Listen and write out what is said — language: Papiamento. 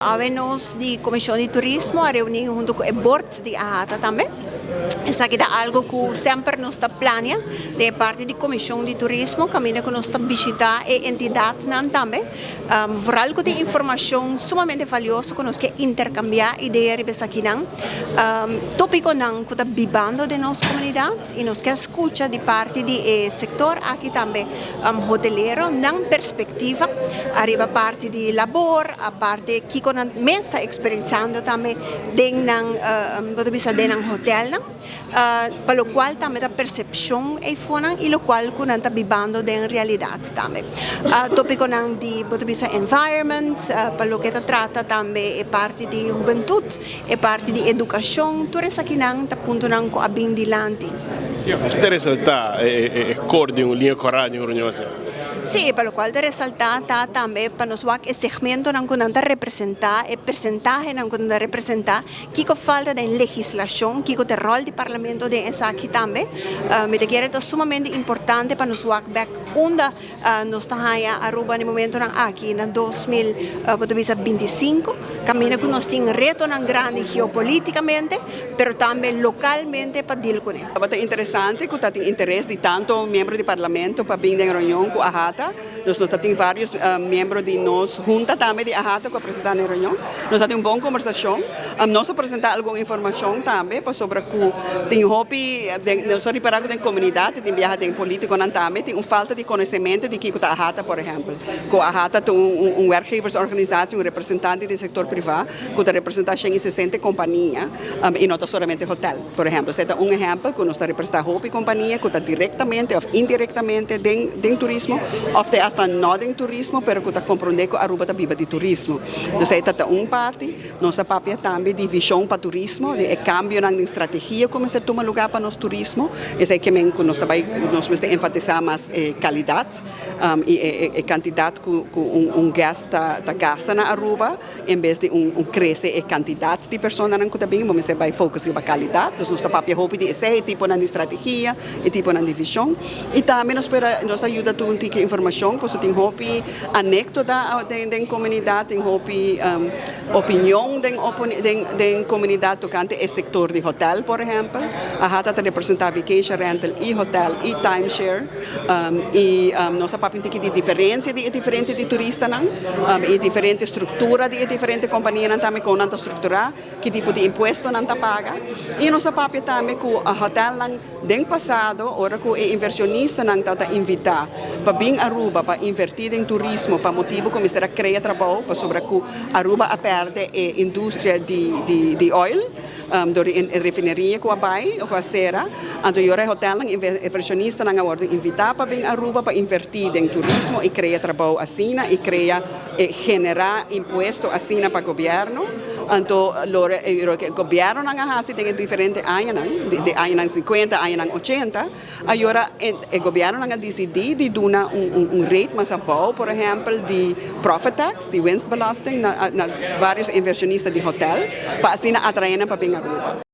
Awe nos di Comision di Turismo a reuni hunto cu e board di AHATA tambe. Esaki ta algo cu semper nos ta plania den e parti di Comision di Turismo, caminda cu nos ta bishita e entidadnan tambe. Vooral cu tin informacion sumamente valioso cu nos ke intercambia idea riba esakinan. Topiconan cu ta bibando den nos comunidad y nos kier scucha di parti di e sector aki tambe hotelero nan perspectiva ariba parti di labor, aparte kiko nan mes ta experienciando tambe den nan, bo ta bisa den nan hotelnan, pa locual tambe ta percepcion eyfonan y locual cu nan ta bibando den realidad tambe. Topiconan di, bo ta bisa environment, pa loke ta trata tambe e parti di hubentud, e parti di educacion, tur esakinan ta puntonan cu a bin dilanti. Ki ta resaltá e kor di un liña kòrá di un reunion asina? Sí, pa lokual ta resaltá ta tambe pa nos wak e segmentonan ku nan ta representá, e persentahenan ku nan ta representá, kiko falta den legislashon, kiko ta e ròl di parlamento den esaki tambe. Mi ta kere ta sumamente importante pa nos wak bèk unda Nos ta haña Aruba na e momentonan aki na 2000 bo ta bisa 25, kaminda ku nos tin retonan grandi geopolitikamente, pero tambe lokalmente pa deal kuné. Tabata interesante ku ta tin interes di tanto miembro di parlamento pa bin den reunion ku AHATA. Nos nos ta tin varios miembro di nos hunta tambe di AHATA ku a presenta na e reunion. Nos a tin un bon kombersashon. Nos a presenta algun informashon tambe pasobra ku tin hopi den nos a ripara ku den komunidat tin biaha den politikonan tambe tin un falta di konosementu di kiko ta AHATA por ehèmpel. Ku AHATA ta un werkgeversorganisatie, un representante di sektor privá ku ta representá 160 kompania i no ta solamente hotèl. Por ehèmpel, esei ta un ehèmpel ku nos ta representá hopi kompania ku ta direktamente òf indirektamente den den turismo òf te asta no den turismo pero ku ta komprondé ku Aruba ta biba di turismo. Dus esei ta ta un parti. Nos a papia tambe di vision pa turismo, di e cambionan den strategia cu mester tuma lugar pa nos turismo. Esey ke men cu nos ta bay, nos mester enfatisa mas e calidad y e cantidad cu un guest ta gasta na Aruba en bes di un crece e cantidad di personanan cu ta bin, bo mester bay focus riba calidad. Dus nos ta papia hopi di esey, e tiponan di strategia, e tiponan di vision. Y tambe nos por nos a yuda tur un tiki informacion pasobra tin hopi anecdota den comunidad, tin hopi opinion den comunidad tocante e sector di hotel, por ehempel. AHATA ta representa vacation rental y hotel y timeshare y nos a papia un tiki di diferencia di e diferente di turistanan y diferente structura di e diferente companianan tambe con nan ta structura, ki tipo di impuesto nan ta paga. Y nos a papia tambe cu hotelnan Den pasado, ora ku e inversionistanan tabata invitá pa bin Aruba pa invertí den turismo pa motibu ku mester a krea trabou pasobra ku Aruba a pèrdè e industria di di di oil dor di e refineria ku a bai ku a sera, anto i ora e hotelnan inversionistanan a wòrdu invitá pa bin Aruba pa invertí den turismo i krea trabou asina i krea e generá impuesto asina pa gobièrnu. Anto lo e gobièrnunan a hasi den e diferente añanan, di añanan sinkuenta, añanan ochenta, ayora e gobièrnunan a disidí di duna un rate mas abou, por ehèmpel di profit tax, di winstbelasting na vários invershonista di hotèl, pa asina atraé nan pa bin Aruba.